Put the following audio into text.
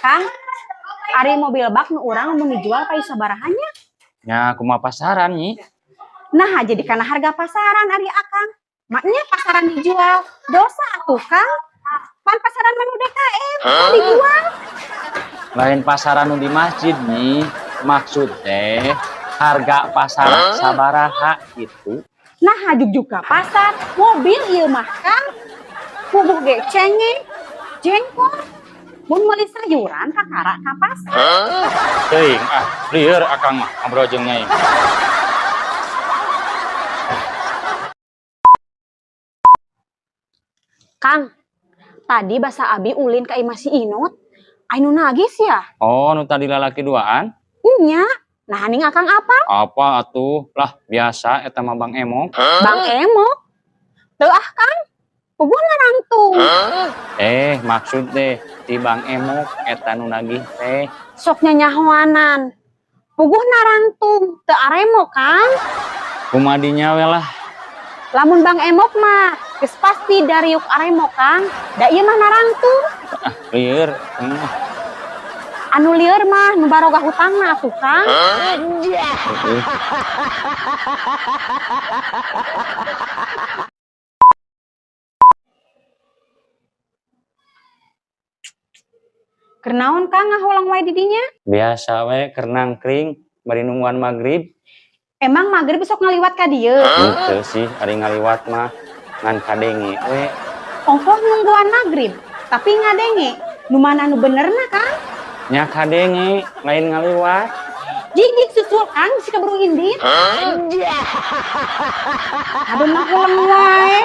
Kang, ari mobil bak nu urang mun dijual payu sabaraha nya? Nya kumaha pasaran nyi? Nah, jadi karena harga pasaran ari akang. Maknya pasaran dijual. Dosa atuh, Kang. Pan pasaran mah nu DKM dijual. Lain pasaran nu di masjid nyi. Maksud teh harga pasaran sabaraha gitu. Nah, jugjug ka pasar, mobil ieu mah, Kang. Puguh ge cengeng, jengkol. Mun meuli sayuran kakara ka pasar. Teuing ah, lieur akang mah ngobrol jeung nyai. Kang, tadi basa abi ulin ka imah si Inot. Ai nu nagih sia. Oh, nu tadi lalaki duaan? Nya. Nah, ning akang apa? Apa atuh? Lah, biasa eta mah Bang Emok. Bang Emok? Teu ah, Kang. Puguh narangtung. Maksud teh si Bang Emok eta nu nagih teh. Sok nyanyahoanan. Puguh narangtung, teu aremo, Kang. Kumaha dinya we lah. Lamun Bang Emok mah geus pasti dariuk aremo, Kang. Da ieu mah narangtung. Ah, lieur. Anu lieur mah nu baroga hutangna atuh, Kang. Heeh. Keur naon, Kang, ngahulang wae di dinya? Biasa we keur nangkring bari nungguan magrib. Emang magrib sok ngaliwat ka dieu? Henteu sih, ari ngaliwat mah ngan kadenge we. Ongkoh nungguan magrib, tapi ngadenge. Nu mana nu benerna, Kang? Nya kadenge, lain ngaliwat. Jigik susul, Kang, si keburu indit. Aduh, mah hulang wae.